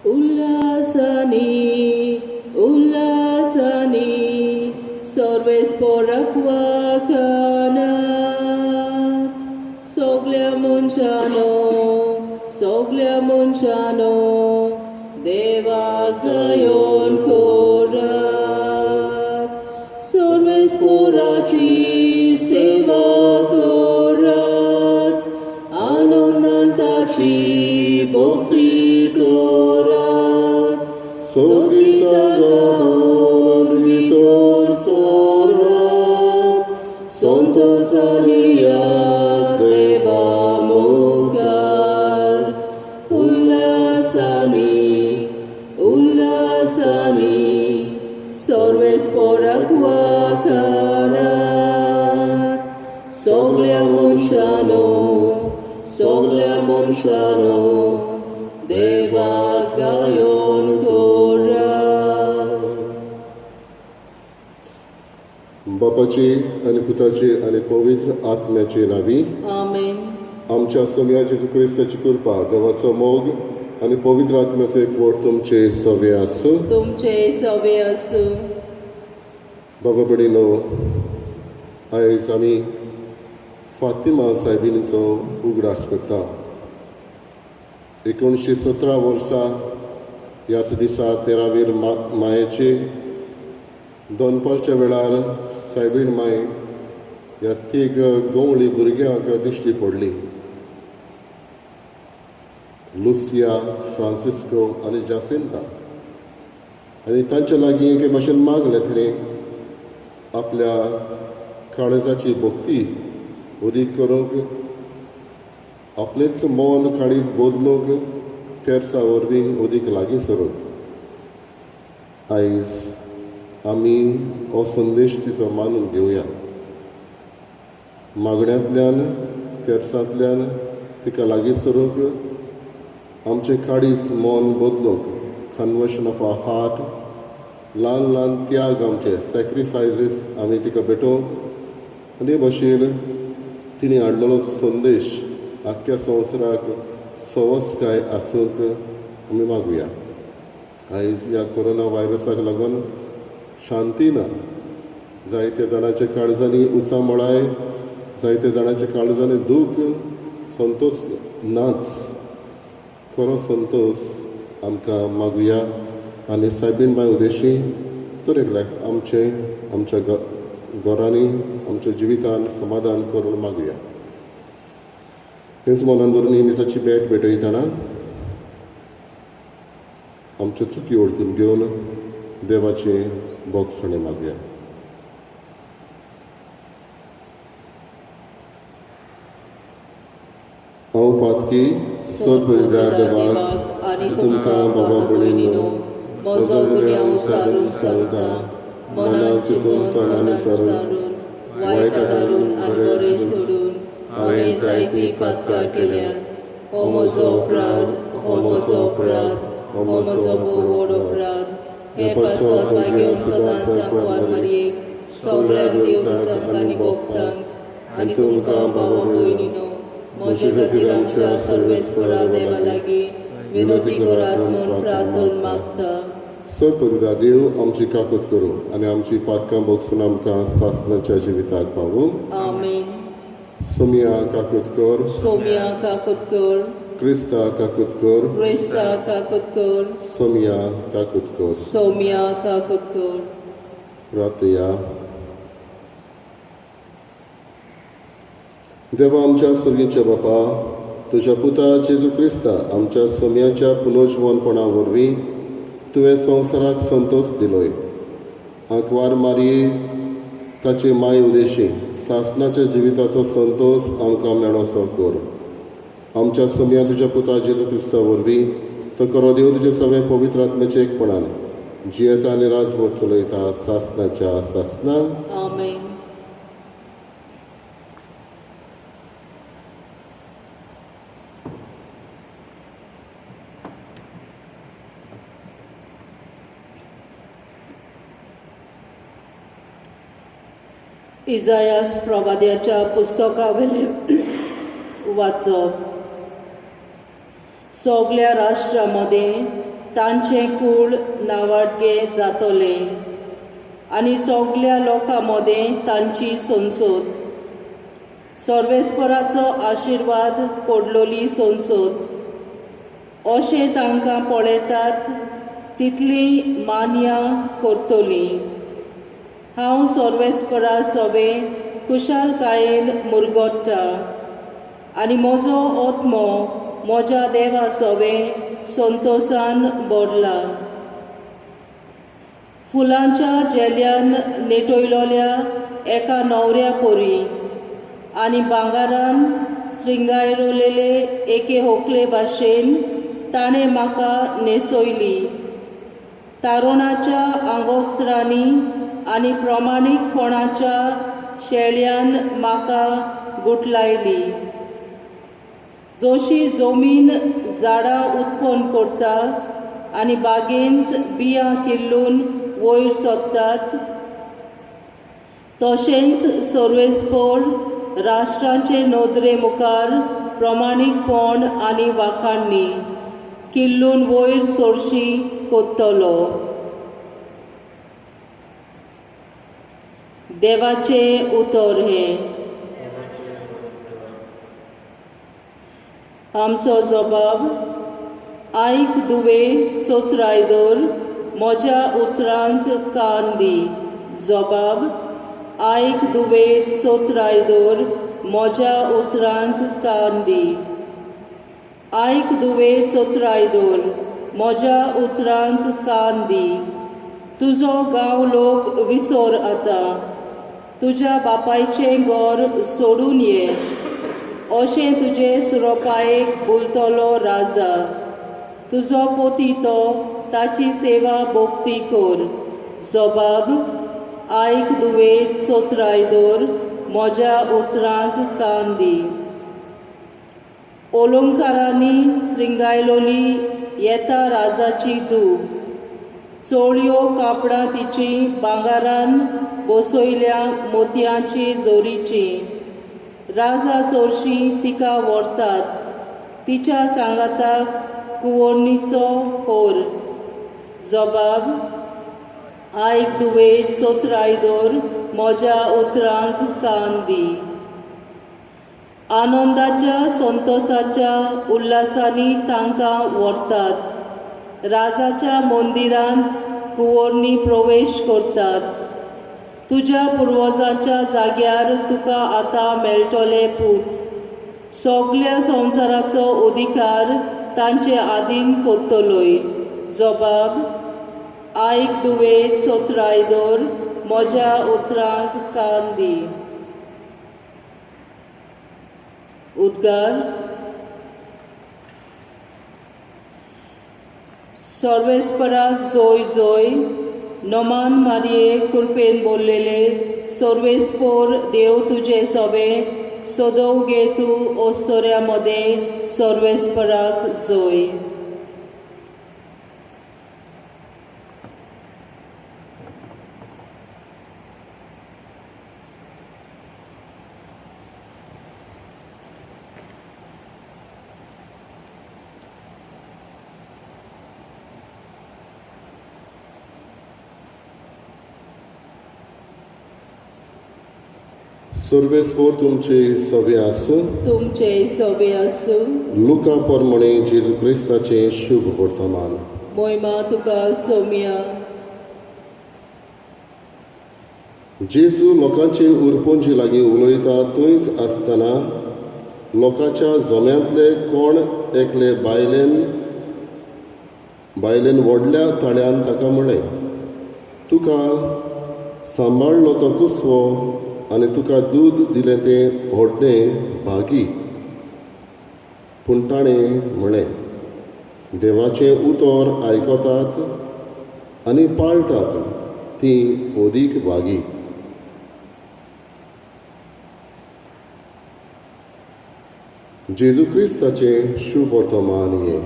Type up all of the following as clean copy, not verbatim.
उल्हासानी उल्हासानी सर्वेस्पोराक वाखानात सगल्या मनशानो सगल्या मनशानो देवाक गायोन करात सर्वेस्पोराची सेवा करात आनंदान ताची भक्ती करात सोगीतां गावन भितर सरात संतोषानिया देवा मुखार उल्हासानी उल्हासानी सर्वेस्पोराक वाखानात सगल्या मनशानो सगल्या मनशानो देवाक गायोन करात. बापाची आनी पुताची आनी पवित्र आत्म्याची नावी. आमेन. आमच्या सोम्या जेजू क्रिस्ताची कृपा, देवाचो मोग आनी पवित्र आत्म्याचो एकवट तुमचे सवे आसूं. तुमचे सवे आसूं. बाबा भयणीनो, आयज आमी फातिमा सायबिणीचो उगडास करता. 1917 वर्सा ह्याच दिसा तेरावीर मायेचे दनपारच्या वेळार सायबीण माय ह्या तीग गवळी भुरग्यांक दिश्टी पडली, लुसिया, फ्रांसिस्को आनी जासिंता. आनी तांच्या लागीं एके भाशेन मागलें तिणें आपल्या काळजाची भक्ती उदीक करूंक, आपलेंच मन काळीज बदलूंक, तेर्सा वरवीं उदीक लागीं सरूंक. आयज आमी हो संदेश तिचो मानून घेवया. मागण्यांतल्यान तेर्सांतल्यान तिका लागीं सरूंक, आमचें काळीज मन बदलूंक, कन्वर्शन ऑफ our heart, ल्हान ल्हान त्याग आमचे सॅक्रिफायसीस आमी तिका भेटोवंक आनी हे भशेन तिणें हाडलेलो संदेश आख्ख्या संवसाराक सवसकाय आसूंक आमी मागुया. आयज ह्या कोरोना व्हायरसाक लागून शांती ना, जायत्या जाणांच्या काळजांनी उचांबळाय, जायत्या जाणांच्या काळजांनी दूख, संतोष नाच. खरो संतोष आमकां मागुया आनी सायबीण माय उदेशी तर एकल्याक आमचें आमच्या घरांनी आमच्या जिवितान समाधान करून मागुया. तेंच मनान धरून ही मिसाची भेट भेटयतना आमच्यो चुकी वळखून घेवन देवाचें बोगसणें मागुया. हांव पातकी सर्व देवाक आनी तुमकां बाबा भयणीनो म्हजो गुन्यांव सारून सांगता, मनान चिंतून मनान सारून वायट आदारून आनी बरें सोडून हांवें जायतीं पातकां केल्यांत. हो म्हजो अपराध, हो म्हजो अपराध, हो म्हजो भोव व्हड अपराध. हे पासत मागीर सदांच सांकवार मारयेक सगळ्यांक देवदूतांक आनी भक्तांक आनी तुमकां बाबा भयणीनो म्हजे खातीर आमच्या सर्वेस्परा देवा लागीं विनवती करात म्हूण प्रार्थन मागता. सर्वपरिदा देव आमची काकूत करूं आनी आमची पातकां भोगसून आमकां सासणाच्या जिविताक पावूं. आमेन. सोमिया काकूत कर. सोमिया काकूत कर. क्रिस्ता काकूत कर. क्रिस्ता काकूत कर. सोमिया काकूत कर. सोमिया काकूत कर. प्रार्थया. देवा आमच्या सर्गीच्या बापा, तुज्या पुता जेजू क्रिस्ता आमच्या सोम्याच्या पुनर्जिवनपणा वरवीं तुवें संवसाराक संतोष दिलोय. आंकवार मारये ताचे माय उदेशी सासणाच्या जिविताचो संतोष आमकां मेळोसो कर. आमच्या सोम्या तुज्या पुता जेजू क्रिस्ता वरवीं तो करो देव तुजे सगळे पवित्र आत्म्याचे एकपणान जियेता आनी राजवट चलयता सासणाच्या सासणा. आमेन. इजायास प्रवाद्याच्या पुस्तकावेलें वाचप. सगल्या राष्ट्रां मदें तांचें कूळ नावाडगें जातलें आनी सगल्या लोकां मदें तांची संसद. सर्वेस्पराचो आशिर्वाद पडलोली संसद. अशें तांकां पळयतात तितली मान्या करतली. हांव सर्वेस्परा सोबे खुशालकायेन मुरगोट्टा आनी म्हजो आत्मो म्हज्या देवा सोबे संतोसान भरला. फुलांच्या झेल्यान नेटयलोल्या एका न्हवऱ्या परी आनी भांगरान श्रृंगारलेले एके होकले भाशेन ताणें म्हाका न्हेसयली. तारुणाच्या आंगोस्त्रांनी आनी प्रमाणीकपणाच्या शेळ्यान म्हाका गुठलायली. जशी जमीन झाडां उत्पन्न करता आनी बागेंत बियां किल्लून वयर सोदतात तशेंच सर्वेस्पोर राष्ट्रांचे नदरे मुखार प्रमाणीकपण आनी वाखाणणी किल्लून वयर सोरशी कोत्तलो. देवाचें उतर हें. आमचो जबाब. आयक दुवे चोत्राय दवर म्हज्या उतरांक कान दी. जबाब. आयक दुवे चोत्राय दवर म्हज्या उतरांक कान दी. आयक दुवे चोत्राय दवर म्हज्या उतरांक कान दी. तुजो गांव लोक विसर आतां तुज्या बापायचें घर सोडून ये. अशें तुजे सुरोपायेक बोलतलो राजा. तुजो पोती तो ताची सेवा भोक्ती कर. जबाब. आयक दुवे चोत्राय दवर म्हज्या उतरांक कान दी. ओलंकारांनी श्रृंगायलोली येता राजाची धूव. चोळयो कापडां तिची भांगरान बसयल्या मोतयांची जोरीची. राजा सोरशी तिका व्हरतात तिच्या सांगाताक कुंवरणीचो होर. जबाब. आयक दुवे चोत्राय दवर म्हज्या उतरांक कान दी. आनंदाच्या संतोसाच्या उल्हासांनी तांकां व्हरतात. राजाच्या मंदिरांत कुंवरणी प्रवेश करतात. तुज्या पुर्वजांच्या जाग्यार तुका आतां मेळटले पूत. सगल्या संवसाराचो अधिकार तांचे आदीन कोत्तलोय. जबाब. आयक दुवे चोत्राय दवर म्हज्या उतरांक कान दी. उद्गार. सर्वेस्पराक जोय जोय. नोमान मारये कुरपेन बोल्लेले सर्वेस्पोर देव तुजे सोबे सदोव गे तूं ओस्तोऱ्या मदें सर्वेस्पराक जोय. सर्वेस्पोर तुमचे सोबे आसूं. तुमचे सोबे आसूं. लुका प्रमाणे जेजू क्रिस्ताचें शुभ वर्तमान. मोहिमा तुका सोम्या. जेजू लोकांचे उरपोंजी लागीं उलयता थंयच आसतना लोकांच्या जम्यांतले कोण एकले बायलेन व्हडल्या ताळ्यान ताका म्हळें, तुका सांबाळलो तो कुसवो आनी तुका दूद दिलें तें व्हडलें भागी. पूण ताणें म्हळें, देवाचें उतर आयकतात आनी पाळटात ती अदीक भागी. जेजू क्रिस्ताचें शुभ वर्तमान हें.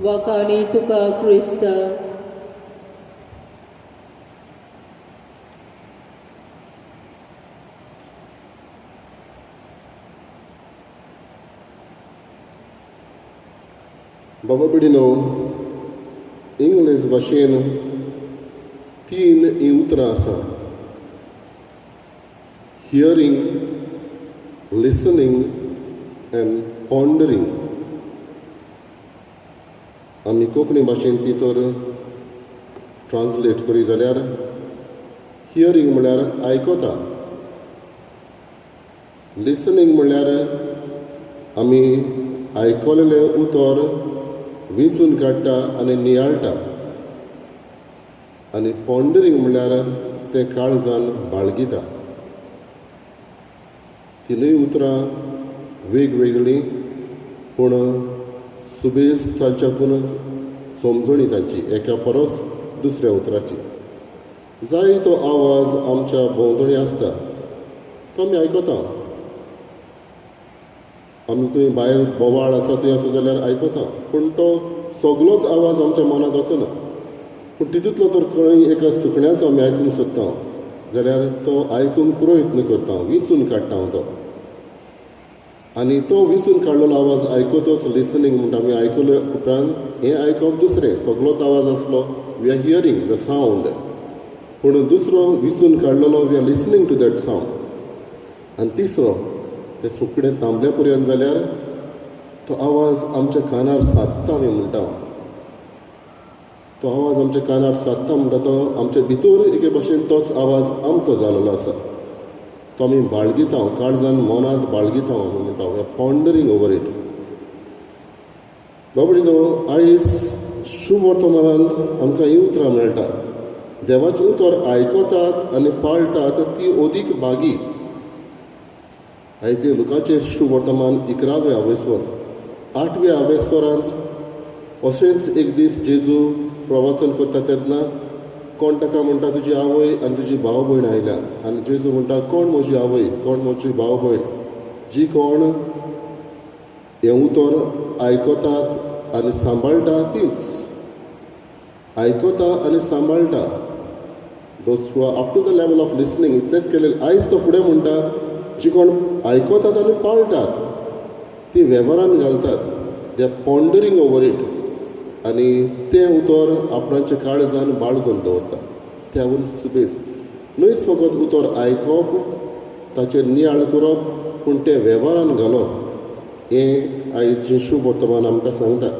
वखाणी तुका क्रिस्ता. बाबा बिडिनो, इंग्लीश भाशेन तीन हीं उतरां आसा, हियरींग, लिसनींग एंड पॉन्डरींग. आमी कोंकणी भाशेन ती तर ट्रान्सलेट करी जाल्यार हियरींग म्हणल्यार आयकता, लिसनींग म्हणल्यार आमी आयकलेलें उतर विंचून काडटा आनी नियाळटा, आनी पॉन्डरींग म्हणल्यार तें काळजान बाळगिता. तिनूय उतरां वेगवेगळीं पूण सुबेज तांच्याकून समजणी तांची एका परस दुसऱ्या उतराची. जाय तो आवाज आमच्या भोंवतणी आसता तो आमी आयकता. आमी खंय भायर बोवाळ आसा थंय आसा जाल्यार आयकता, पूण तो सगळोच आवाज आमच्या मनांत वचना. पूण तितूंतलो तर खंय एका सुकण्याचो आमी आयकूंक सोदता जाल्यार तो आयकूंक प्रयत्न करता, विंचून काडटा हांव तो. आनी तो विंचून काडलेलो आवाज आयकतच लिसनींग म्हणटा आमी. आयकले उपरांत हें आयकप दुसरें, सगळोच आवाज आसलो we are hearing the sound, पूण दुसरो विंचून काडलेलो we are listening to that sound. आनी तिसरो तें सुकणें थांबल्या पर्यंत जाल्यार तो आवाज आमच्या कानार सादता आमी म्हणटा. तो आवाज आमच्या कानार सादता म्हणटा तो आमच्या भितर एके भाशेन तोच आवाज आमचो जालेलो आसा, तो आमी बाळगिता, काळजान मनांत बाळगिता आमी म्हणटा, we are pondering over it. बाबडीनो, आयज शुभ वर्तमानांत आमकां हीं उतरां मेळटा. देवाचें उतर आयकतात आनी पाळटात ती अदीक भागी. आयचे लुकाचें शुभ वर्तमान 11व्या आवेस्वर 8व्या आवेस्वरांत अशेंच एक दीस जेजू प्रवचन करता तेन्ना कोण ताका म्हणटा तुजी आवय आनी तुजी भाव भयण आयल्या, आनी जेजू म्हणटा कोण म्हजी आवय, कोण म्हजी भाव भयण? जी कोण हें उतर आयकतात आनी सांबाळटा तीच आयकता आनी सांबाळटा. Those who are up to the level of listening इतलेंच केलें. आयज तो फुडें म्हणटा जी कोण आयकतात आनी पाळटात ती वेव्हारान घालतात, they are pondering over it, आनी तें उतर आपणाच्या काळजान बाळगून दवरता. त्याहून सुबेज न्हयच फकत उतर आयकप, ताचेर नियाळ करप, पूण तें वेव्हारान घालप हें आयज शुभ वर्तमान आमकां सांगता.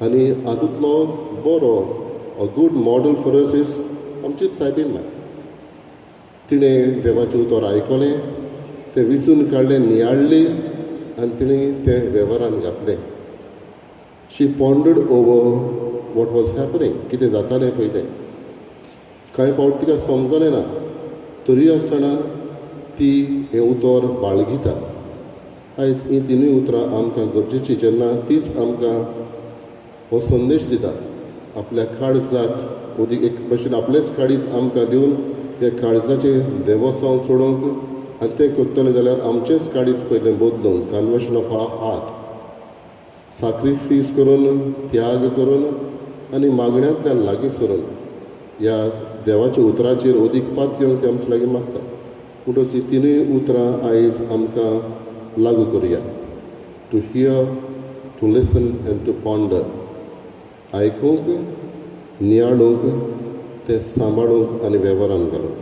आनी हातूंतलो बरो a good model for us is आमचीच सायबीण माय. तिणें देवाचें उतर आयकलें, तें विंचून काडलें, नियाळ्ळें आनी तिणें तें वेव्हारान घातलें. She pondered over what was happening, कितें जातालें पळय तें. कांय फावट तिका समजलें ना, तरी आसतना ती हें उतर बाळगिता. आयज हीं तिनूय उतरां आमकां गरजेचीं, जेन्ना तीच आमकां हो संदेश दिता आपल्या काळजाक अदीक एक भशेन आपलेंच काळीज आमकां दिवन हे काळजाचें देवोसांव चडोवंक, आनी तें करतलें जाल्यार आमचेंच काळीज पयलें बदलून, conversion of our heart, sacrifice करून, त्याग करून आनी मागण्यांतल्यान लागीं सरून ह्या देवाच्या उतराचेर अदीक पातयेवन ते आमचे लागीं मागता. म्हणटच ही तिनूय उतरां आयज आमकां लागू करुया. To hear, to listen and to ponder. आयकूंक, नियाळूंक, तें सांबाळूंक आनी वेव्हारान घालूंक,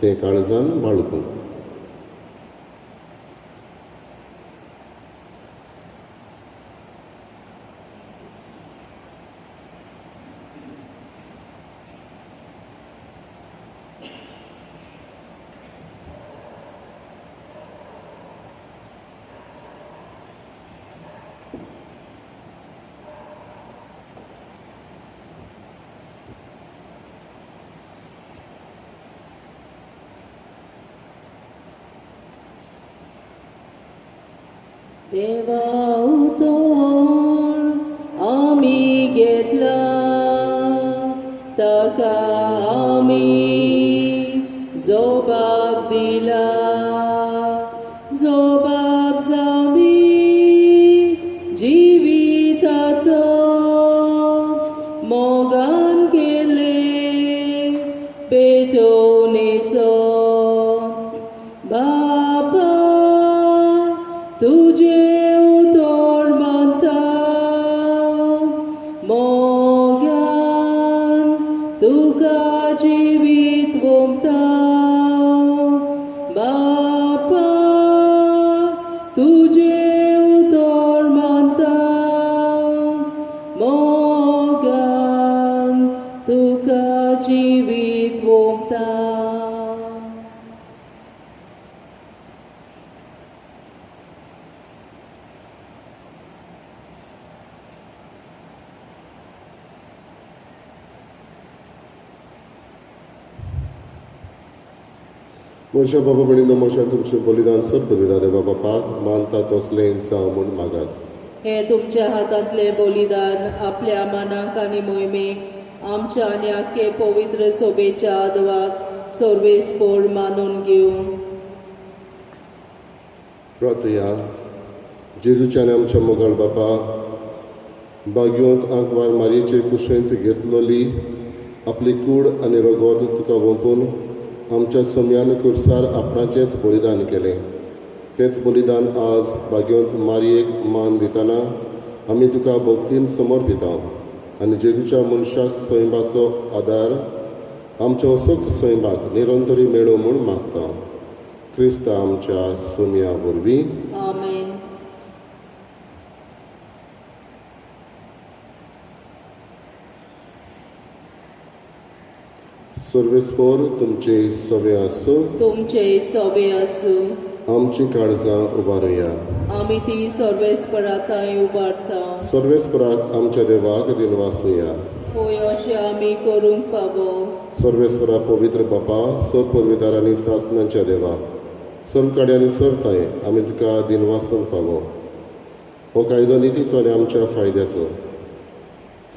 तें काळजान बाळगूंक. देवा उतर आमी घेतला, ताका आमी जबाब दिला, जबाब जावं दी जिविताचो, मोगान केले पेटोवणेचो. बापा तुझे उतर मानता, मोगान म्हज्या बाबा भयणीनो, म्हज्या तुमचें बलिदान सर बलिदान देवा बापाक मानता तसलें जावं म्हूण मागात. हे तुमच्या हातांतलें बलिदान आपल्या मनाक आनी मोहिमेक आमच्या आनी आख्खे पवित्र सोबेच्या आदवाक सर्वेस्पोर मानून घेवं. प्रार्थया. जेजूच्या आनी आमच्या मोगाळ बापा, बागयोंत आंकवार मारयेचे कुशेंत घेतलोली आपली कूड आनी रगत तुका वोंपून आमच्या सम्यान कुर्सार आपणाचेंच बलिदान केलें. तेंच बलिदान आज बागयोंत मारयेक मान दितना आमी तुका भक्तीन समर्पिता आनी जेजूच्या मनशा सैमाचो आदार आमच्या असोच सैमाक निरंतरी मेळो म्हूण मागता. क्रिस्ता आमच्या सोम्या वरवीं. आमेन. सर्वेस्पोर तुमचे सवे आसूं. तुमचे सोबे आसूं. आमची काळजां उबारुया. आमी ती सर्वेस्पराताय उबारता. सर्वेस्पराक आमच्या देवाक दिनवासुया. होय, अशें आमी करूंक फावो. सर्वेस्परा पवित्र बापा, सर पवित्र आनी सासणाच्या देवा, सर्व काडे आनी सरताय आमी तुका दिनवासूंक फावो. हो कायदो नितीचो आनी आमच्या फायद्याचो.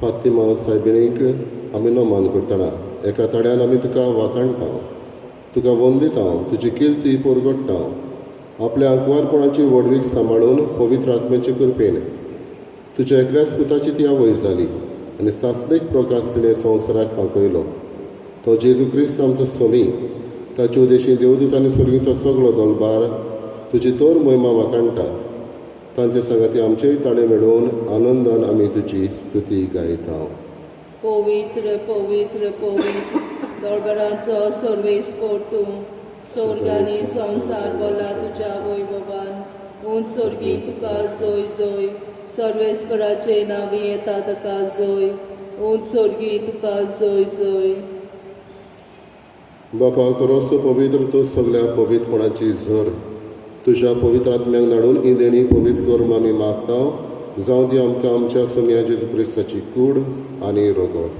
फातिमा सायबिणीक आमी नमन करतना एका ताड्यान आमी तुका वाखाणटा, तुका वंदिता, तुजी किर्ती परगट्टा. आपल्या आंकवारपणाची व्हडवीक सांबाळून पवित्र आत्म्याचे कृपेन तुज्या एकल्याच पुताची ती आवय जाली आनी सासणीक प्रकाश तिणें संवसाराक फांकयलो. तो जेजू क्रिस्त आमचो सोमी, ताचे उदेशी देवदूत आनी स्वर्गीचो सगळो दलबार तुजी तोर मोहिमा वाखाणटा. तांचे सांगाती आमचेय ताणें मेळोवन आनंदान आमी तुजी स्तुती गायता. पवित्र पवित्र पवित्र दरबाराचो सर्वेस्पोर तूं, स्वर्ग आनी संवसार बोला तुज्या वैभवान. उंच स्वर्गी तुका जोय जोय, सर्वेस्पराचे नांवी येता ताका जोय. उंच स्वर्गी तुका जोय जोय. बापा करोसो पवित्र तूं सगळ्या पवित्रपणाची झर, तुज्या पवित्र आत्म्यांक धाडून ही देणी पवित्र कर आमी मागता. जावं ती आमकां आमच्या सोम्या जेजू क्रिस्ताची कूड आनी रगत.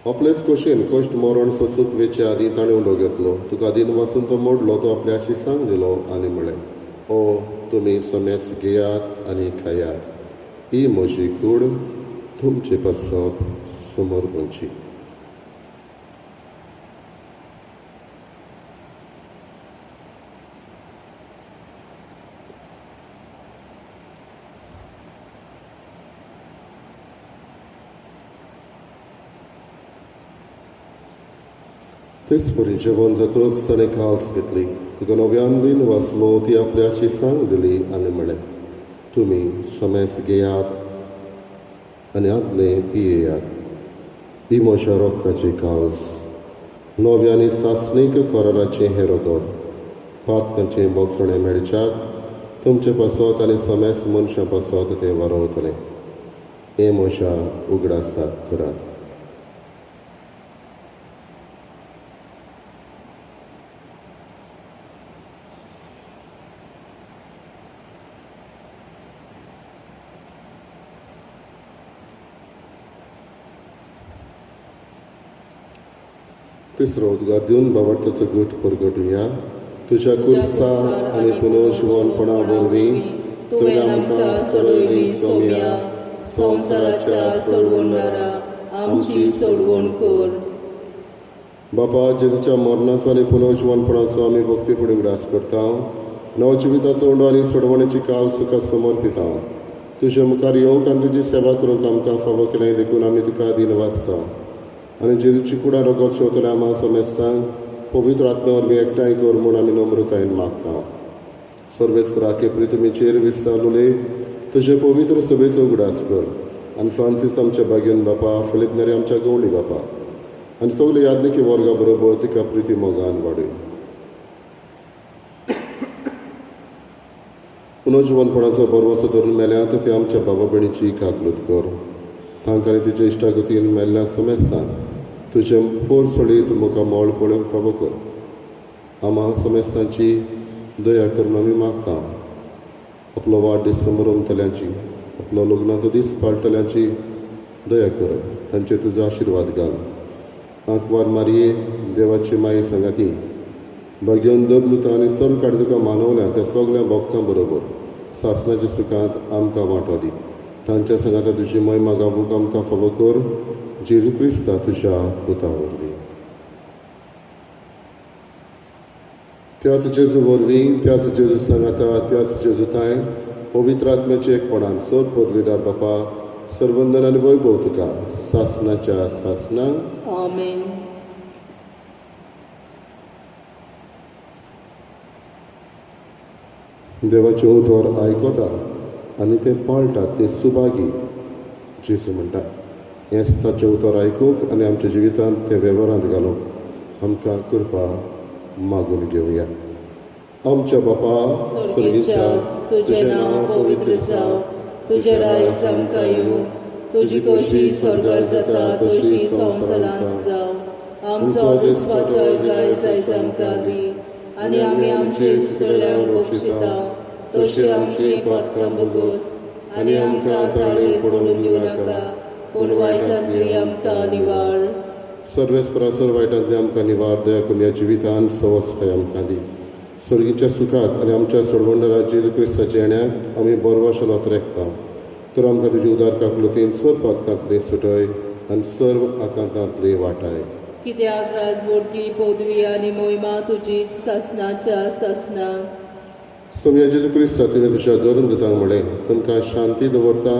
आपलेच खोशयेन कश्ट मरण सोसूंक वेचे आदीं ताणें उलो घेतलो. तुका दिन वासून तो मोडलो, तो आपल्या शिसांक दिलो आनी म्हळें, ओ तुमी समेस घेयात आनी खायात, ही म्हजी कूड तुमचे पासत समर्पणची. तेच परी जेवण जातच ताणें काल्स घेतली, तुका नव्यान दिन वाचलो, ती आपल्या शिसांक दिली आनी म्हळें, तुमी समेस घेयात आनी आदलें पियेयात, ही म्हज्या रगताची काल्स, नव्या आनी सासणीक कराराचें हें रगत, पातकांचें बोगसणें मेळच्याक तुमचे पासत आनी समेस मनशां पासत तें वारोवतलें. हें म्हज्या उगडासाक करात. तिसरो उद्गार दिवन बाबार्थाचो गूट परगटुया. तुज्या कुर्सा आनी पुनर्जिवनपणा वरवीं तुवें आमकां सोडयली सोम्या, संवसाराच्या सोडवणदारा आमची सोडवण कर. बापा, जेजूच्या मरणाचो आनी पुनर्जिवनपणाचो आमी भक्तीफुडें उगडास करता. नवजिविताचो उंडो आनी सोडवणेची काल तुका समर्पिता. तुज्या मुखार येवंक आनी तुजी सेवा करूंक आमकां फावो केलें देखून आमी तुका दिनवासता. आनी जेजूची कुडां रगत शेवतल्या आमा समेस्तांक पवित्र आत्म्या वरवीं एकठांय कर म्हूण आमी नम्रतायेन मागता. सर्वेस्पराके प्रितमीचेर विस्तारलोले तुजे पवित्र सभेचो उगडास कर आनी फ्रांसीस आमच्या बागेन बापा, फिलीप नेरी आमच्या गवळी बापा आनी सगळे यादनिकी वर्गा बरोबर तिका प्रिती मोगान वाडय. पुनर्जिवनपणाचो बरवसो धरून मेल्यात ते आमच्या बाबा भयणीची काकलूत कर. तांकां तुज्या इश्टागतीन मेल्ल्या समेस्तान तुजें पोर सोडीत मुखार मोळ पळोवंक फावो कर. आमा समेस्तांची दया करून आमी मागता. आपलो वाडदीस समरमतल्यांची, आपलो लग्नाचो दीस पाळटल्यांची दया कर, तांचेर तुजो आशिर्वाद घाल. आंकवार मारये देवाची माये सांगाती भाग्योन दर आनी सर्व काड तुका मानवल्या त्या सगळ्या भक्तां बरोबर सासणाच्या सुखांत आमकां वांटो दी. तांच्या सांगाता तुजी महिमा गावूंक आमकां फावो कर, जेजू क्रिस्ता तुज्या पुता वरवीं. त्याच जेजू वरवीं, त्याच जेजू सांगाता, त्याच जेजू ताय पवित्र आत्म्याचे एकपणान सर पदवीदार बापा सर्वंदन आनी वैभव तुका सासणाच्या सासणा. आमेन. देवाचें उतर आयकता आनी तें पाळटात ते सुभागी. जेजू म्हणटा हेंच ताचें उतर आयकूंक आनी आमच्या जिवितांत तें वेव्हारांत घालूंक आमकां कृपा मागून घेवया. आमच्या बापा स्वर्गीच्या, तुजें नांव पवित्र जावं, तुजें राज आमकां येवं, तुजी खोशी स्वर्गार जाता तशी संवसारांत जावं. आमचो दिसपट्टो राज आयज आमकां दी आनी आमी आमचे चुकल्यांक बक्षिता तशी आमची पातकां भोगोस आनी आमकां ताळेर पडून दिवं नाका, पूण वायटांतली आमकां निवार. सर्वेस्परा सर्व वायटांतली आमकां निवार. दया करून ह्या जिवितान सवस्काय आमकां दी. स्वर्गीच्या सुखात आनी आमच्या सोडवणदारा जेजू क्रिस्ताच्या येण्याक आमी बरवाशेन रेखता. तर आमकां तुजी उदार काकलुतीन सर्व पातकांतली सुटय आनी सर्व आकांतांतली वाटाय. कित्याक राजवटकी पदवी आनी मोहिमा तुजीच सासणाच्या सासणाक. सोमया जेजू क्रिस्ता तुवें तुज्या धरून दितांक म्हळें, तुमकां शांती दवरता,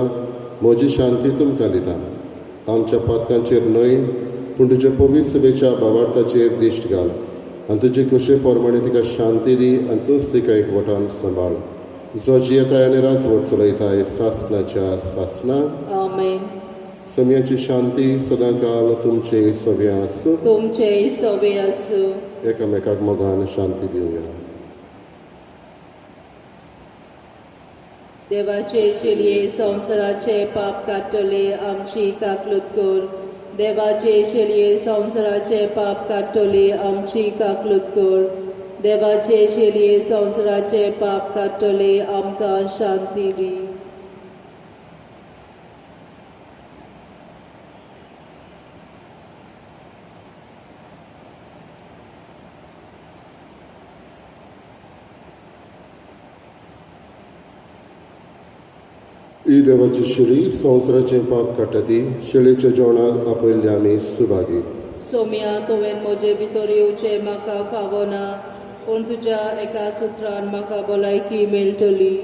म्हजी शांती तुमकां दिता. आमच्या पातकांचेर न्हय पूण तुज्या पवित्र सभेच्या भावार्थाचेर दिश्ट घाल आनी तुजे खोशे प्रमाणे तिका शांती दी आनी तूंच तिका एकवटान सांबाळ, जो जियेताय आनी राजवट चलयताय सासणाच्या सासणाक. आमेन. सम्याची शांती सदांकाल तुमचे सवे आसूं. तुमचे सवे आसूं. एकामेकाक मोगान शांती दिवया. देवाचे शेळये संवसाराचे पाप काडटले आमची काकलूत कर. देवाचे शेळये संवसाराचे पाप काडटले आमची काकलूत कर. देवाचे शेळये संवसाराचे पाप काडटले आमकां शांती दी. ही देवाची शेळी संवसाराचें पाप काडटा ती शेळीच्या जेवणाक आपयल्ले आमी सुभागी. सोम्या, तुवें म्हजे भितर येवचें म्हाका फावना, पूण तुज्या एकाच उतरान म्हाका भलायकी मेळटली.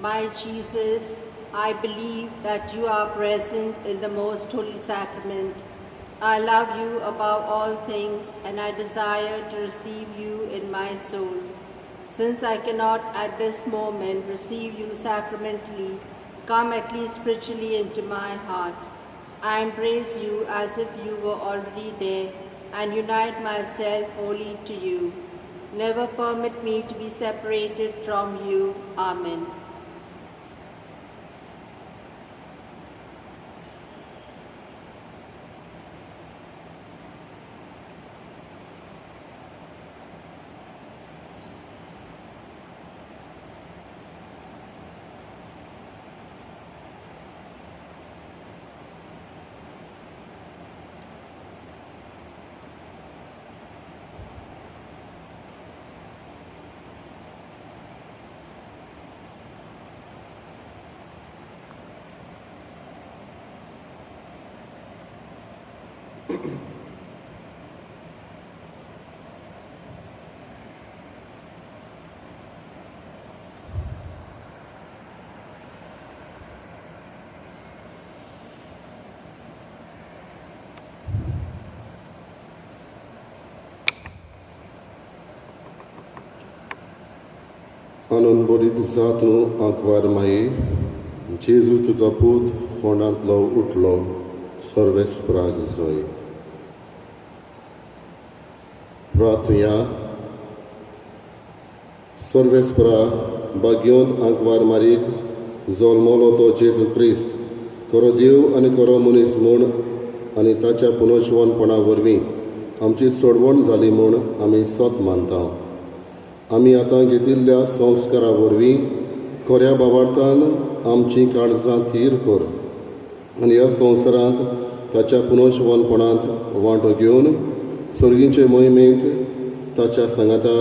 My Jesus, I believe that you are present in the most holy sacrament. I love you above all things, and I desire to receive you in my soul. Since I cannot at this moment receive you sacramentally, come at least spiritually into my heart. I embrace you as if you were already there, and unite myself wholly to you. Never permit me to be separated from you. Amen. आनंद जातूं आंकवार माये, जेजू तुजो पूत फोंडांतलो उठलो, सर्वेस्पराक जोय. प्रार्थुया. सर्वेस्परा भाग्योंत आंकवार मारीक जल्मलो तो जेजू क्रिस्त खरो देव आनी खरो मनीस म्हूण आनी ताच्या पुनर्जिवनपणा वरवीं आमची सोडवण जाली म्हूण आमी सत मानता. आमी आतां घेतिल्ल्या संस्कारा वरवीं खऱ्या भावार्थान आमची काळजां थीर कर आनी ह्या संवसारांत ताच्या पुनर्जिवनपणांत वांटो घेवन सर्गीचे मोहिमेंत ताच्या सांगाता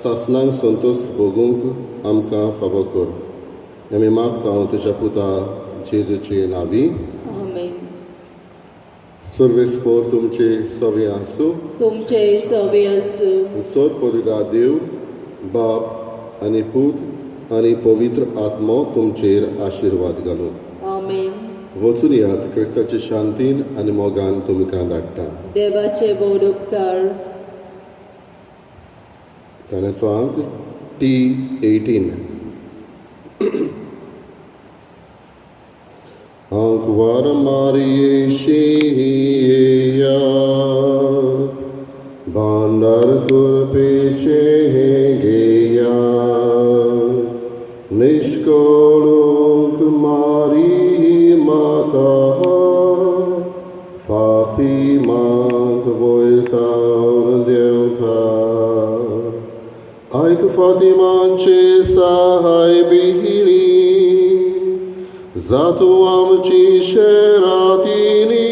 सासणांक संतोश भोगूंक आमकां फावो कर. आमी मागता हांव तुज्या पुता जेजूचे नांवी. आमेन. सर्वेस्पर तुमचे सवे आसूं. तुमचे सवे आसूं. सर पवित्र देव बाप आनी पूत आनी पवित्र आत्मो तुमचेर आशिर्वाद घालूं. आमेन. वचून यात क्रिस्ताचे शांतीन आनी मोगान तुमकां धाडटा. देवाचे व्हड उपकार. गाण्याचो आंक T18. आंकवार मारयेशी येया, भांडार कृपेचे घेया, निष्कळूंक मारी माता, फातिमाक वयतावन देवता. आयक फातिमाचे सहाय बिहिणी, जातू आमची शेरातिनी,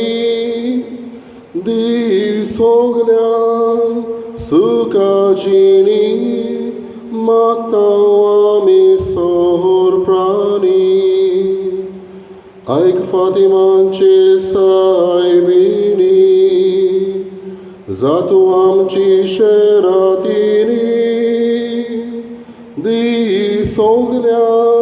दी सगल्यांक सुखाजिणी, मागता आमी सोर प्राणी. आयक फातिमाचे सायबिणी, जातू आमची शेरातिनी, दी सगल्यांक